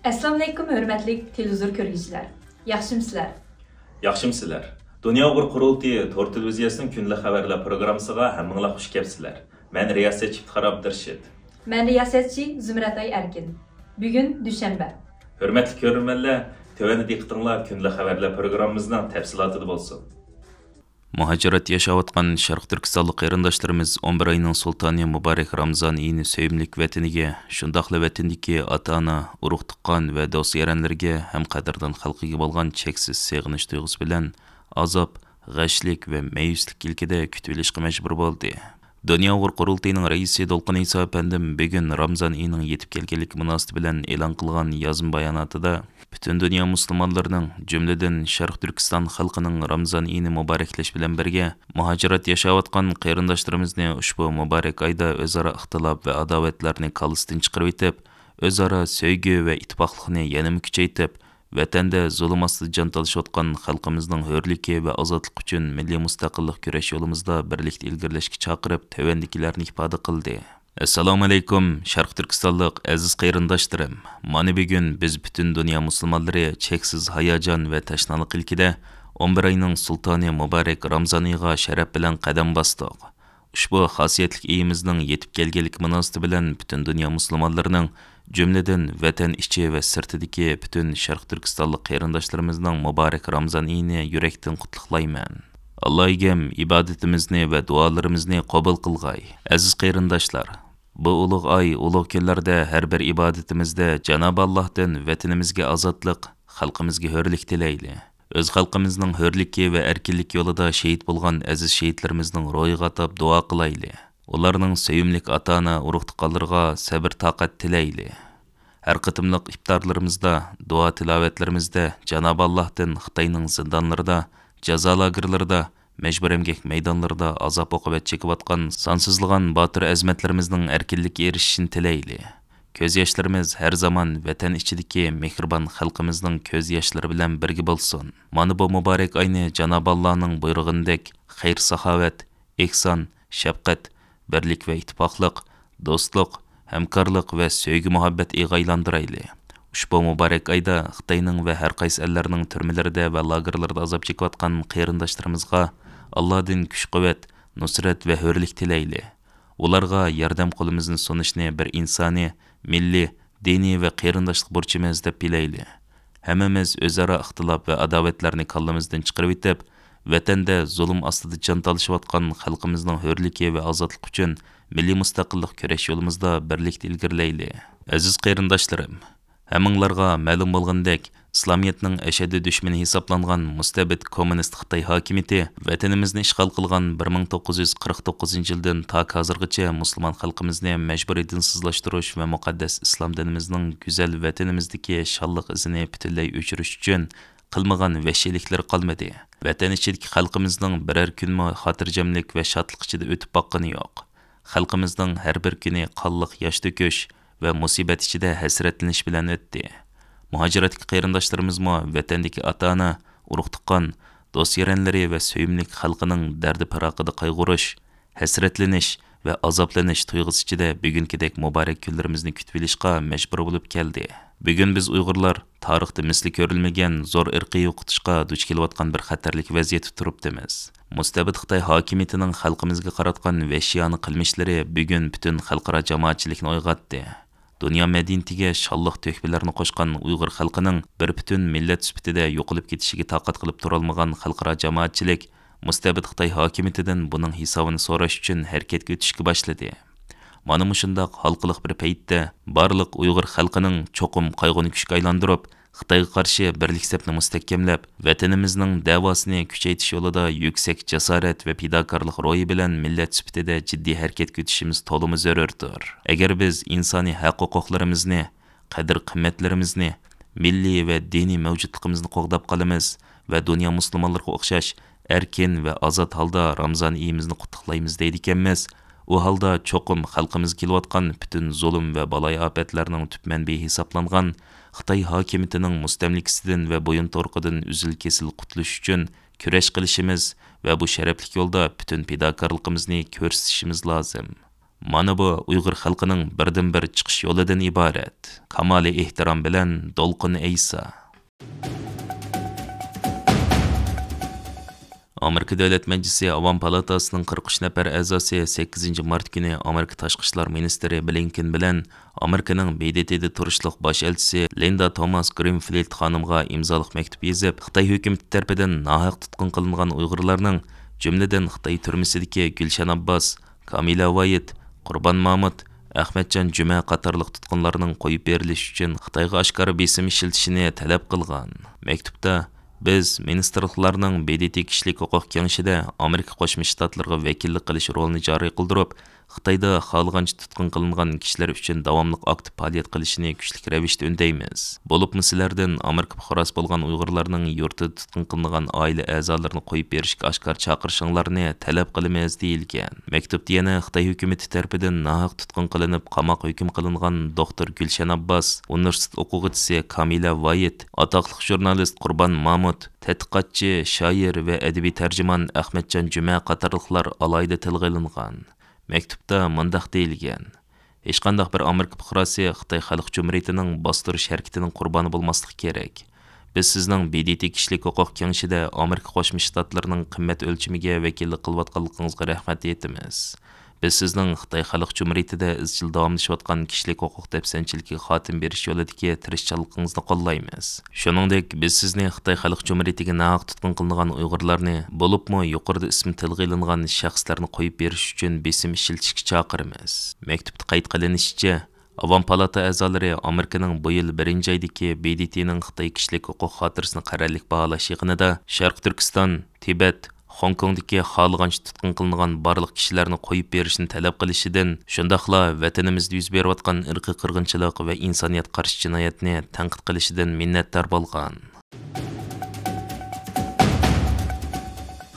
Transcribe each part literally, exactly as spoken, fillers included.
ئەسسالامۇئەلەيكۇم، ھۆرمەتلىك تېلېۋىزور كۆرگۈچىلەر. ياخشىمۇسىلەر؟ ياخشىمۇسىلەر؟ دۇنيا ئۇيغۇر قۇرۇلتىيى تور تېلېۋىزىيەسىنىڭ كۈندىلىك خەۋەرلەر پروگراممىسىغا ھەممىڭلار خۇش كەپسىلەر. مەن رىياسەتچى ئىپتىخار ئابدۇرېشىت. مەن رىياسەتچى زۇمرەتئاي ئەركىن. بۈگۈن دۈشەنبە. ھۆرمەتلىك كۆرۈرمەنلەر، تۆۋەندە دىققىتىڭلار كۈندىلىك خەۋەرلەر پروگراممىمىزنىڭ تەپسىلاتىدا بولسۇن. مۇھاجىرەتتە ياشاۋاتقان شەرقىي تۈركىستانلىق قېرىنداشلىرىمىز ئون بىر ئاينىڭ سۇلتانى مۇبارەك رامزان ئېيىنى سۆيۈملۈك ۋەتىنىگە، شۇنداقلا ۋەتەندىكى ئاتا-ئانا، ئۇرۇق-تۇغقان ۋە دوست-يارەنلىرىگە ھەم قەدىردان خەلقىگە بولغان چەكسىز سېغىنىش تۇيغۇسى بىلەن ئازاب، غەشلىك ۋە مەيۈسلۈك ئىلكىدە كۈتۈۋېلىشقا مەجبۇر بولدى. دۇنيا ئۇيغۇر قۇرۇلتىيىنىڭ رەئىسى دولقۇن ئەيسا ئەپەندىم بۈگۈن رامزان ئېيىنىڭ يېتىپ كەلگەنلىكى مۇناسىۋىتى بىلەن ئېلان قىلغان يازما باياناتىدا، پۈتۈن دۇنيا مۇسۇلمانلىرىنىڭ، جۈملىدىن شەرقىي تۈركىستان خەلقىنىڭ رامزان ئېيىنى مۇبارەكلەش بىلەن بىرگە، مۇھاجىرەتتە ياشاۋاتقان قېرىنداشلىرىمىزنى ئۇشبۇ مۇبارەك ئايدا ئۆزئارا ئىختىلاپ ۋە ئاداۋەتلەرنى كاللىسىدىن چىقىرىۋېتىپ، ئۆزئارا سۆيگۈ ۋە ئىتتىپاقلىقنى يەنىمۇ كۈچەيتىپ، ۋەتەندە زۇلۇم ئاستىدا جان تالىشىۋاتقان خەلقىمىزنىڭ ھۆرلۈكى ۋە ئازادلىقى ئۈچۈن مىللىي مۇستەقىللىق كۈرەش يولىمىزدا بىرلىكتە ئىلگىرىلەشكە چاقىرىپ، تۆۋەندىكىلەرنى ئىپادە قىلدى. ئەسسالامۇئەلەيكۇم، شەرقىي تۈركىستانلىق ئەزىز قېرىنداشلىرىم! مانا بۈگۈن بىز پۈتۈن دۇنيا مۇسۇلمانلىرى چەكسىز ھاياجان ۋە تەشنالىق ئىلكىدە ئون بىر ئاينىڭ سۇلتانى مۇبارەك رامزان ئېيىغا شەرەپ بىلەن قەدەم باستۇق. ئۇشبۇ خاسىيەتلىك ئېيىمىزنىڭ يېتىپ كەلگەنلىكى مۇناسىۋىتى بىلەن پۈتۈن دۇنيا مۇسۇلمانلىرىنىڭ، جۈملىدىن ۋەتەن ئىچى ۋە سىرتىدىكى پۈتۈن شەرقىي تۈركىستانلىق قېرىنداشلىرىمىزنىڭ مۇبارەك رامزان ئېيىنى يۈرەكتىن قۇتلۇقلايمەن. ئاللا ئىگەم ئىبادىتىمىزنى ۋە دۇئالىرىمىزنى قوبۇل قىلغاي. ئەزىز قېرىنداشلار، بۇ ئۇلۇغ ئاي، ئۇلۇغ كۈنلەردە ھەر بىر ئىبادىتىمىزدە جانابى ئاللاھتىن ۋەتىنىمىزگە ئازادلىق، خەلقىمىزگە ھۆرلۈك تىلەيلى. ئۆز خەلقىمىزنىڭ ھۆرلۈكى ۋە ئەركىنلىكى يولىدا شېھىت بولغان ئەزىز شېھىتلىرىمىزنىڭ روھىغا ئاتاپ دۇئا قىلايلى. ئۇلارنىڭ سۆيۈملۈك ئاتا-ئانا، ئۇرۇق-تۇغقانلىرىغا سەبىر-تاقەت تىلەيلى. ھەر قېتىملىق ئىپتارلىرىمىزدا، دۇئا-تىلاۋەتلىرىمىزدە جانابى ئاللاھتىن خىتاينىڭ زىندانلىرىدا، جازا لاگېرلىرىدا، مەجبۇرىي ئەمگەك مەيدانلىرىدا ئازاب-ئوقۇبەت چېكىۋاتقان سانسىزلىغان باتۇر-ئەزىمەتلىرىمىزنىڭ ئەركىنلىككە ئېرىشىشىنى تىلەيلى. كۆز ياشلىرىمىز ھەر زامان ۋەتەن ئىچىدىكى مېھرىبان خەلقىمىزنىڭ كۆز ياشلىرى بىلەن بىرگە بولسۇن. مانا بۇ مۇبارەك ئاينى جانابى ئاللانىڭ بۇيرۇغىنىدەك خەير-ساخاۋەت، ئېھسان، شەپقەت، بىرلىك ۋە ئىتتىپاقلىق، دوستلۇق، ھەمكارلىق ۋە سۆيگۈ-مۇھەببەت ئېيىغا ئايلاندۇرايلى. ئۇشبۇ مۇبارەك ئايدا خىتاينىڭ ۋە ھەر قايسى ئەللەرنىڭ تۈرمىلىرىدە ۋە لاگېرلىرىدا ئازاب چېكىۋاتقان قېرىنداشلىرىمىزغا ئاللادىن كۈچ-قۇۋۋەت، نۇسرەت ۋە ھۆرلۈك تىلەيلى. ئۇلارغا ياردەم قولىمىزنى سۇنۇشنى بىر ئىنسانىي، مىللىي، دىنىي ۋە قېرىنداشلىق بۇرچىمىز دەپ بىلەيلى. ھەممىمىز ئۆزئارا ئىختىلاپ ۋە ئاداۋەتلەرنى كاللىمىزدىن چىقىرىۋېتىپ، ۋەتەندە زۇلۇم ئاستىدا جان تالىشىۋاتقان خەلقىمىزنىڭ ھۆرلۈكى ۋە ئازادلىقى ئۈچۈن مىللىي مۇستەقىللىق كۈرەش يولىمىزدا بىرلىكتە ئىلگىرىلەيلى. ئەزىز قېرىنداشلىرىم، ھەممىڭلارغا مەلۇم بولغىنىدەك، ئىسلامىيەتنىڭ ئەشەددىي دۈشمىنى ھېسابلانغان مۇستەبىت كوممۇنىست خىتاي ھاكىمىيىتى ۋەتىنىمىزنى ئىشغال قىلغان بىر مىڭ توققۇز يۈز قىرىق توققۇزىنچى يىلدىن تاكى ھازىرغىچە مۇسۇلمان خەلقىمىزنى مەجبۇرىي دىنسىزلاشتۇرۇش ۋە مۇقەددەس ئىسلام دىنىمىزنىڭ گۈزەل ۋەتىنىمىزدىكى شانلىق ئىزىنى پۈتۈنلەي ئۆچۈرۈش ئۈچۈن قىلمىغان ۋەھشىيلىكلىرى قالمىدى. ۋەتەن ئىچىدىكى خەلقىمىزنىڭ بىرەر كۈنمۇ خاتىرجەملىك ۋە شادلىق ئىچىدە ئۆتۈپ باققىنى يوق. خەلقىمىزنىڭ ھەر بىر كۈنى قانلىق ياش تۆكۈش ۋە مۇسىبەت ئىچىدە ھەسرەتلىنىش بىلەن ئۆتتى. مۇھاجىرەتتىكى قېرىنداشلىرىمىزمۇ ۋەتەندىكى ئاتا-ئانا، ئۇرۇق-تۇغقان، دوست-يارەنلىرى ۋە سۆيۈملۈك خەلقىنىڭ دەردى-پىراقىدا قايغۇرۇش، ھەسرەتلىنىش ۋە ئازابلىنىش تۇيغۇسى ئىچىدە بۈگۈنكىدەك مۇبارەك كۈنلىرىمىزنى كۈتۈۋېلىشقا مەجبۇر بولۇپ كەلدى. بۈگۈن بىز ئۇيغۇرلار تارىختا مىسلى كۆرۈلمىگەن زور ئىرقىي يوقىتىشقا دۇچ كېلىۋاتقان بىر خەتەرلىك ۋەزىيەتتە تۇرۇپتىمىز. مۇستەبىت خىتاي ھاكىمىيىتىنىڭ خەلقىمىزگە قاراتقان ۋەھشىيانە قىلمىشلىرى بۈگۈن پۈتۈن خەلقئارا جامائەتچىلىكنى ئويغاتتى. دۇنيا مەدەنىيىتىگە شانلىق تۆھپىلەرنى قوشقان ئۇيغۇر خەلقىنىڭ بىر پۈتۈن مىللەت سۈپىتىدە يوقىلىپ كېتىشىگە تاقەت قىلىپ تۇرالمىغان خەلقئارا جامائەتچىلىك مۇستەبىت خىتاي ھاكىمىيىتىدىن بۇنىڭ ھېسابىنى سوراش ئۈچۈن ھەرىكەتكە ئۆتۈشكە باشلىدى. مانا مۇشۇنداق ھالقىلىق بىر پەيتتە بارلىق ئۇيغۇر خەلقىنىڭ چوقۇم قايغۇنى كۈچكە ئايلاندۇرۇپ، خىتايغا قارشى بىرلىك سەپنى مۇستەھكەملەپ، ۋەتىنىمىزنىڭ دەۋاسىنى كۈچەيتىش يولىدا يۈكسەك جاسارەت ۋە پىداكارلىق روھى بىلەن مىللەت سۈپىتىدە جىددىي ھەرىكەتكە ئۆتۈشىمىز تولىمۇ زۆرۈردۇر. ئەگەر بىز ئىنسانىي ھەق-ھوقۇقلىرىمىزنى، قەدىر-قىممەتلىرىمىزنى، مىللىي ۋە دىنىي مەۋجۇتلۇقىمىزنى قوغداپ قالىمىز ۋە دۇنيا مۇسۇلمانلىرىغا ئوخشاش ئەركىن ۋە ئازاد ھالدا رامزان ئېيىمىزنى قۇتلۇقلايمىز دەيدىكەنمىز، ئۇ ھالدا چوقۇم خەلقىمىزگە كېلىۋاتقان پۈتۈن زۇلۇم ۋە بالايىئاپەتلەرنىڭ تۈپ مەنبىيى ھېسابلانغان خىتاي ھاكىمىيىتىنىڭ مۇستەملىكىسىدىن ۋە بويۇنتۇرۇقىدىن ئۈزۈل-كېسىل قۇتۇلۇش ئۈچۈن كۈرەش قىلىشىمىز ۋە بۇ شەرەپلىك يولدا پۈتۈن پىداكارلىقىمىزنى كۆرسىتىشىمىز لازىم. مانا بۇ ئۇيغۇر خەلقىنىڭ بىردىنبىر چىقىش يولىدىن ئىبارەت. كامالىي ئېھتىرام بىلەن، دولقۇن ئەيسا. ئامېرىكا دۆلەت مەجلىسى ئاۋام پالاتاسىنىڭ قىرىق ئۈچ نەپەر ئەزاسى سەككىزىنچى مارت كۈنى ئامېرىكا تاشقى ئىشلار مىنىستىرى بلىنكېن بىلەن ئامېرىكىنىڭ ب د ت دا تۇرۇشلۇق باش ئەلچىسى لىندا توماس گرىنفىلد خانىمغا ئىمزالىق مەكتۇپ يېزىپ، خىتاي ھۆكۈمىتى تەرىپىدىن ناھەق تۇتقۇن قىلىنغان ئۇيغۇرلارنىڭ، جۈملىدىن خىتاي تۈرمىسىدىكى گۈلشەن ئابباس، كامىلە ۋايىت، قۇربان مامۇت، ئەخمەتجان جۈمە قاتارلىق تۇتقۇنلارنىڭ قويۇپ بېرىلىشى ئۈچۈن خىتايغا ئاشكارا بېسىم ئىشلىتىشىنى تەلەپ قىلغان. مەكتۇپتا، بىز مىنىستىرلىقلارنىڭ ب د ت كىشىلىك ھوقۇق كېڭىشىدە ئامېرىكا قوشما شتاتلىرىغا ۋەكىللىك قىلىش رولىنى جارى قىلدۇرۇپ، خىتايدا خالىغانچە تۇتقۇن قىلىنغان كىشىلەر ئۈچۈن داۋاملىق ئاكتىپ پائالىيەت قىلىشىنى كۈچلۈك رەۋىشتە ئۈندەيمىز. بولۇپمۇ سىلەردىن ئامېرىكا پۇقراسى بولغان ئۇيغۇرلارنىڭ يۇرتىدا تۇتقۇن قىلىنغان ئائىلە ئەزالىرىنى قويۇپ بېرىشكە ئاشكارا چاقىرىشىڭلارنى تەلەپ قىلىمىز، دېيىلگەن. مەكتۇپتا يەنە خىتاي ھۆكۈمىتى تەرىپىدىن ناھەق تۇتقۇن قىلىنىپ، قاماققا ھۆكۈم قىلىنغان دوختۇر گۈلشەن ئابباس، ئۇنىۋېرسىتېت ئوقۇغۇچىسى كامىلە ۋايىت، ئاتاقلىق ژۇرنالىست قۇربان مامۇت، تەتقىقاتچى، شائىر ۋە ئەدەبىي تەرجىمان ئەخمەتجان جۈمە قاتارلىقلار ئالاھىدە تىلغا ئېلىنغان. مەكتۇپتا مۇنداق دېيىلگەن: ھېچقانداق بىر ئامېرىكا پۇقراسى خىتاي خەلق جۇمھۇرىيىتىنىڭ باستۇرۇش ھەرىكىتىنىڭ قۇربانى بولماسلىقى كېرەك. بىز سىزنىڭ ب د ت كىشىلىك ھوقۇق كېڭىشىدە ئامېرىكا قوشما شتاتلىرىنىڭ قىممەت ئۆلچىمىگە ۋەكىللىك قىلىۋاتقانلىقىڭىزغا رەھمەت ئېيتىمىز. بىز سىزنىڭ خىتاي خەلق جۇمھۇرىيىتىدە ئىزچىل داۋاملىشىۋاتقان كىشىلىك ھوقۇق دەپسەندىچىلىكىگە خاتىمە بېرىش يولىدىكى تىرىشچانلىقىڭىزنى قوللايمىز. شۇنىڭدەك، بىز سىزنى خىتاي خەلق جۇمھۇرىيىتىگە ناھەق تۇتقۇن قىلىنغان ئۇيغۇرلارنى، بولۇپمۇ يۇقىرىدا ئىسمى تىلغا ئېلىنغان شەخسلەرنى قويۇپ بېرىش ئۈچۈن بېسىم ئىشلىتىشكە چاقىرىمىز. مەكتۇپتا قەيت قىلىنىشىچە، ئاۋام پالاتا ئەزالىرى ئامېرىكىنىڭ بۇ يىل بىرىنچى ئايدىكى ب د ت نىڭ خىتاي كىشىلىك ھوقۇق خاتىرىسىنى قەرەللىك باھالاش يىغىنىدا شەرقىي تۈركىستان، تىبەت، خوڭكوڭدىكى خالىغانچە تۇتقۇن قىلىنغان بارلىق كىشىلەرنى قويۇپ بېرىشنى تەلەپ قىلىشىدىن، شۇنداقلا ۋەتىنىمىزدە يۈز بېرىۋاتقان ئىرقىي قىرغىنچىلىق ۋە ئىنسانىيەتكە قارشى جىنايەتنى تەنقىد قىلىشىدىن مىننەتدار بولغان.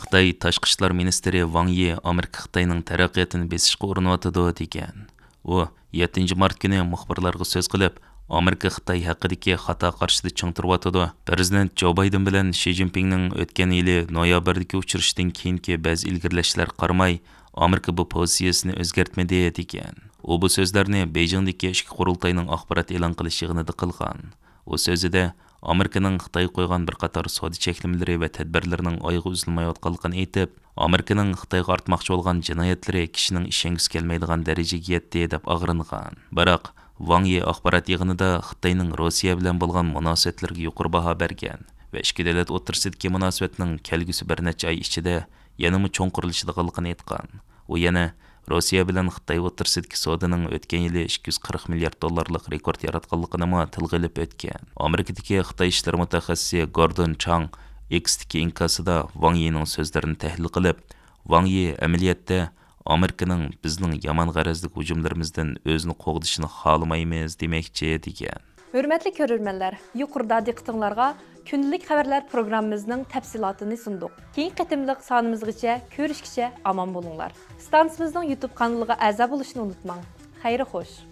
خىتاي تاشقى ئىشلار مىنىستىرى ۋاڭ يى ئامېرىكا خىتاينىڭ تەرەققىياتىنى بېسىشقا ئۇرۇنۇۋاتىدۇ، دېگەن. ئۇ يەتتىنچى مارت كۈنى مۇخبىرلارغا سۆز قىلىپ، ئامېرىكا خىتاي ھەققىدىكى خاتا قارىشىدا چىڭ تۇرۇۋاتىدۇ. پىرېزىدېنت جو بايدېن بىلەن شى جىنپىڭنىڭ ئۆتكەن يىلى نويابىردىكى ئۇچرىشىشىدىن كېيىنكى بەزى ئىلگىرىلەشلەرگە قارىماي، ئامېرىكا بۇ پوزىتسىيىسىنى ئۆزگەرتمىدى، دېگەن. ئۇ بۇ سۆزلەرنى بېيجىڭدىكى ئىچكى قۇرۇلتاينىڭ ئاخبارات ئېلان قىلىش يىغىنىدا قىلغان. ئۇ سۆزىدە، ئامېرىكىنىڭ خىتايغا قويغان بىر قاتار سودا چەكلىمىلىرى ۋە تەدبىرلىرىنىڭ ئايىغى ئۈزۈلمەيۋاتقانلىقىنى ئېيتىپ، ئامېرىكىنىڭ خىتايغا ئارتماقچى بولغان جىنايەتلىرى كىشىنىڭ ئىشەنگۈسى كەلمەيدىغان دەرىجىگە يەتتى، دەپ ئاغرىنغان. بىراق، ۋاڭ يى ئاخبارات يىغىنىدا خىتاينىڭ روسىيە بىلەن بولغان مۇناسىۋەتلىرىگە يۇقىرى باھا بەرگەن ۋە ئىككى دۆلەت ئوتتۇرىسىدىكى مۇناسىۋەتنىڭ كەلگۈسى بىر نەچچە ئاي ئىچىدە يەنىمۇ چوڭقۇرلىشىدىغانلىقىنى ئېيتقان. ئۇ يەنە روسىيە بىلەن خىتاي ئوتتۇرىسىدىكى سودىنىڭ ئۆتكەن يىلى ئىككى يۈز قىرىق مىليارد دوللارلىق رېكورت ياراتقانلىقىنىمۇ تىلغا ئېلىپ ئۆتكەن. ئامېرىكىدىكى خىتاي ئىشلىرى مۇتەخەسسىسى گوردون چاڭ ئېكستىكى ئىنكاسىدا ۋاڭ يىنىڭ سۆزلىرىنى تەھلىل قىلىپ، ۋاڭ يى ئەمەلىيەتتە ئامېرىكىنىڭ بىزنىڭ يامان غەرەزلىك ھۇجۇملىرىمىزدىن ئۆزىنى قوغدىشىنى خالىمايمىز دېمەكچى، دېگەن. ھۆرمەتلىك كۆرۈرمەنلەر، يۇقىرىدا دىققىتىڭلارغا كۈندىلىك خەۋەرلەر پروگراممىمىزنىڭ تەپسىلاتىنى سۇندۇق. كېيىنكى قېتىملىق سانىمىزغىچە كۆرۈشكىچە ئامان بولۇڭلار. ئىستانسىمىزنىڭ يۇتۇب قانىلىغا ئەزا بولۇشنى ئۇنتۇماڭ. خەير خوش.